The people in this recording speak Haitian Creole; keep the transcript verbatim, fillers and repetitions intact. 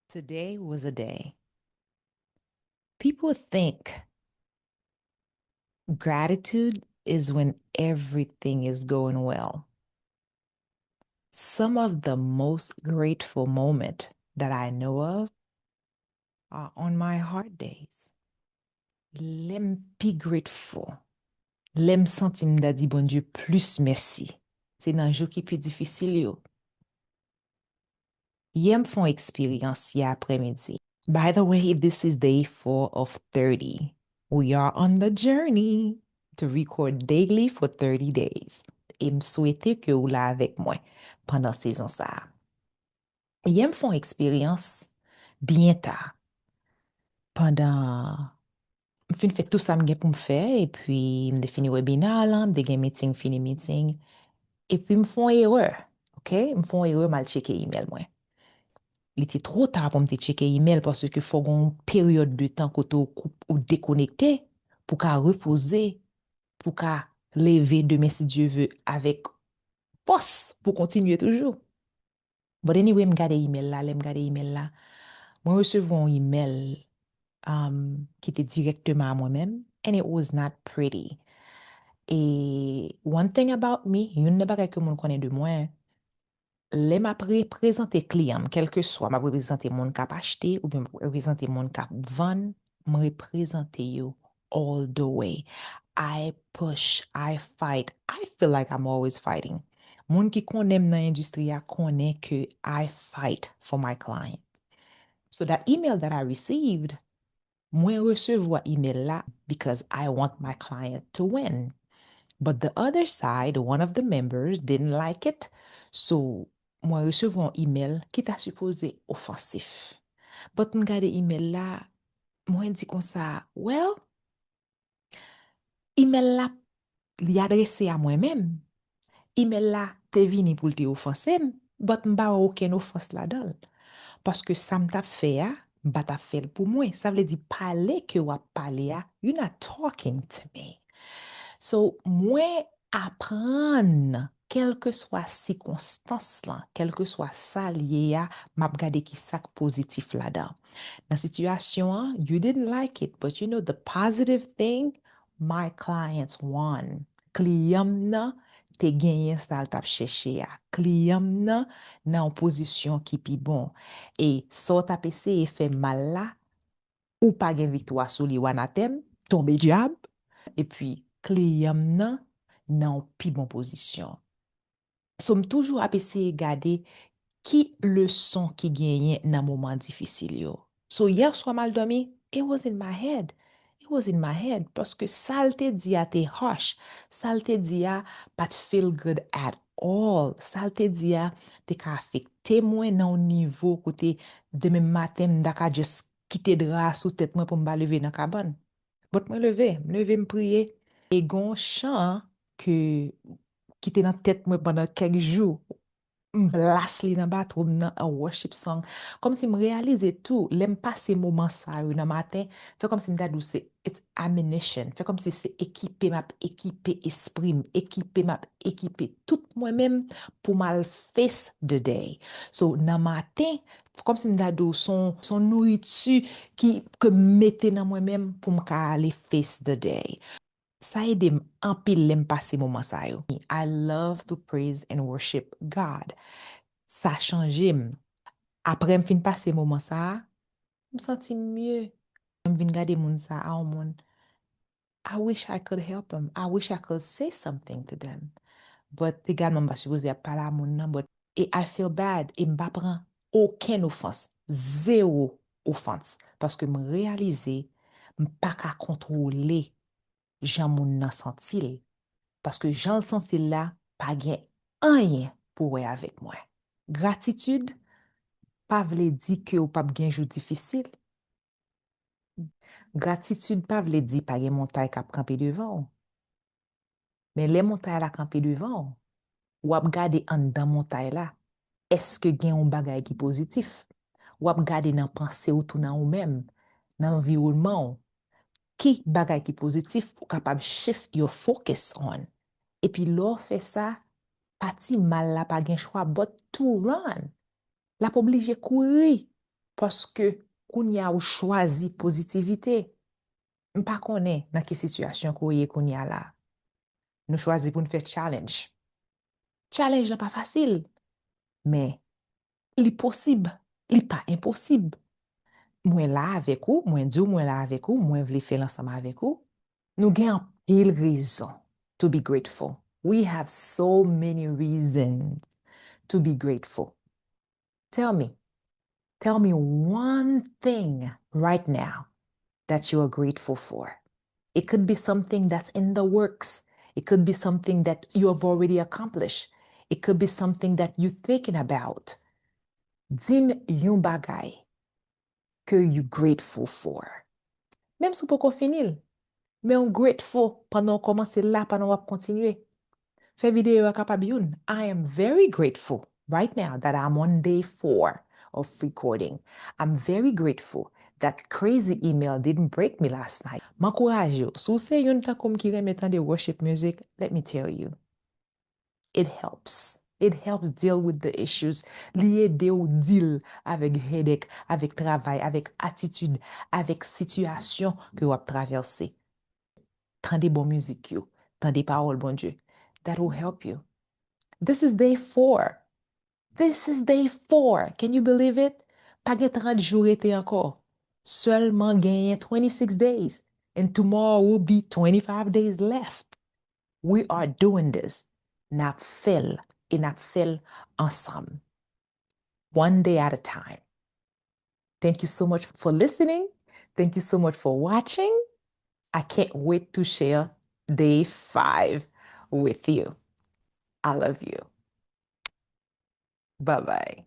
Today was a day. People think gratitude is when everything is going well. Some of the most grateful moments that I know of are on my hard days. Lè m pi grateful, lè m santi m ta di Bondye plis mèsi, se nan jou ki pi difisil yo. Yè m fè yon eksperyans yè aprèmidi. By the way, this is day four of thirty. We are on the journey to record daily for thirty days. E m swete ke ou la avèk mwen pandan sezon sa a. Yè m fè yon eksperyans byen ta. Pandan m fin fè tout sa m gen pou m fè, epi m te fini webinar lan, m te gen meeting, fini meeting, epi m fè yon erè, oke? M fè yon erè, m al tcheke imèl mwen. Li te twò ta pou m te tcheke imèl, paske fò gen yon peryòd de tan kote ou koup, ou dekonekte, pou ka repoze, pou ka leve demen, si Dye ve, avèk fòs pou kontinye toujou. But anyway, m gade imèl la, lè m gade imèl la, mwen resevwa yon imèl um, ki te dirèkteman a mwen menm, and it was not pretty. E one thing about me, youn nan bagay ke moun konnen de mwen, lè m ap reprezante kliyan m, kèlkeswa m ap reprezante moun k ap achte oubyen m ap reprezante moun k ap vann, m reprezante yo all the way. I push, I fight, I feel like I'm always fighting. Moun ki konnen m nan endistri a konnen ke I fight for my client. So that email that I received, mwen resevwa imèl la because I want my client to win. But the other side, one of the members didn't like it. So, mwen resevwa yon imèl ki ta sipoze ofansif. But m gade imèl la, mwen di konsa, well, imèl la, li adrese a mwen menm. Imèl la te vini pou l te ofanse m, but m pa wè okenn ofans ladan l. Paske sa m t ap fè a, m pa t ap fè l pou mwen. Sa vle di pale ke w ap pale a, you not talking to me. So, mwen aprann, kèlkeswa sikonstans lan, kèlkeswa sa l ye a, m ap gade ki sa k pozitif ladan. Nan sitiyasyon an, you didn't like it, but you know the positive thing, my clients won. Kliyan m nan te genyen sa l t ap chèche a. Kliyan m nan nan yon pozisyon ki pi bon. E sa w t ap eseye fè mal la, ou pa gen viktwa sou li, w anatèm, tonbe dyab. Epi kliyan m nan nan yon pi bon pozisyon. So, m toujou ap eseye gade ki leson ki genyen nan moman difisil yo. So, yè swa m al dòmi, it was in my head. It was in my head. Paske sa l te di a te harsh. Sa l te di a pa t feel good at all. Sa l te di a te ka afekte mwen nan yon nivo kote demen maten m ta ka just kite dra a sou tèt mwen pou m pa leve nan kabann. But mwen leve, m leve, m priye. E gen yon chan ke, ki te nan tèt mwen pandan kèk jou. M blast li nan bathroom nan, a worship song. Kòmsi m reyalize tou, lè m pase moman sa yo nan maten, fè kòmsi m ta di w se, it's ammunition. Fè kòmsi se ekipe m ap ekipe espri m, ekipe m ap ekipe tout mwen menm pou m al face the day. So, nan maten, kòmsi m ta di w se yon, se yon nouriti ki, ke m mete nan mwen menm pou m ka ale face the day. Sa ede m anpil lè m pase moman sa yo. I love to praise and worship God. Sa chanje m. Apre m fin pase moman sa a, m santi m mye. M vin gade moun sa a, a yon moun, I wish I could help them. I wish I could say something to them. But legalman, m pa sipoze ap pale a moun nan, but e I feel bad. E m pa pran okenn ofans. Zewo ofans. Paske m reyalize m pa ka kontwole jan moun nan santi l. Paske jan l santi l la pa gen anyen pou wè avèk mwen. Gratitid pa vle di ke w p ap gen jou difisil. Gratitid pa vle di pa gen montay k ap kanpe devan w. Men lè montay la kanpe devan w, w ap gade anndan montay la. Èske gen yon bagay ki pozitif? W ap gade nan panse w tou nan ou menm, nan anviwònman w. Ki bagay ki pozitif ou kapab shift your focus on? Epi lè w fè sa, pati mal la pa gen chwa but to run. L ap oblije kouri. Paske kounye a ou chwazi pozitivite. M pa konnen nan ki sitiyasyon ke w ye kounye a la. Nou chwazi pou n fè challenge. Challenge lan pa fasil, men li posib, li pa enposib. Mwen la avèk ou, mwen di w mwen la avèk ou, mwen vle fè l ansanm avèk ou. Nou gen anpil rezon to be grateful. We have so many reasons to be grateful. Tell me, tell me one thing right now that you are grateful for. It could be something that's in the works. It could be something that you have already accomplished. It could be something that you're thinking about. Di m yon bagay ke you grateful for. Menm si w poko fini l, men w grateful pandan w kòmanse l la, pandan w ap kontinye. Fè videyo a kapab youn. I am very grateful right now that I'm on day four of recording. I'm very grateful that crazy email didn't break me last night. M ankouraje w, si w se youn tankou m ki renmen tande worship music, let me tell you, it helps. It helps deal with the issues. Li ede w deal avèk headache, avèk travay, avèk atitid, avèk sitiyasyon ke w ap travèse. Tande bon mizik yo, tande pawòl Bondye. That will help you. This is day four. This is day four. Can you believe it? Pa gen trant jou rete ankò. Sèlman genyen twenty-six days. And tomorrow will be twenty-five days left. We are doing this. N ap fè l e n ap fè l ansanm. One day at a time. Thank you so much for listening. Thank you so much for watching. I can't wait to share day five with you. I love you. Bye bye.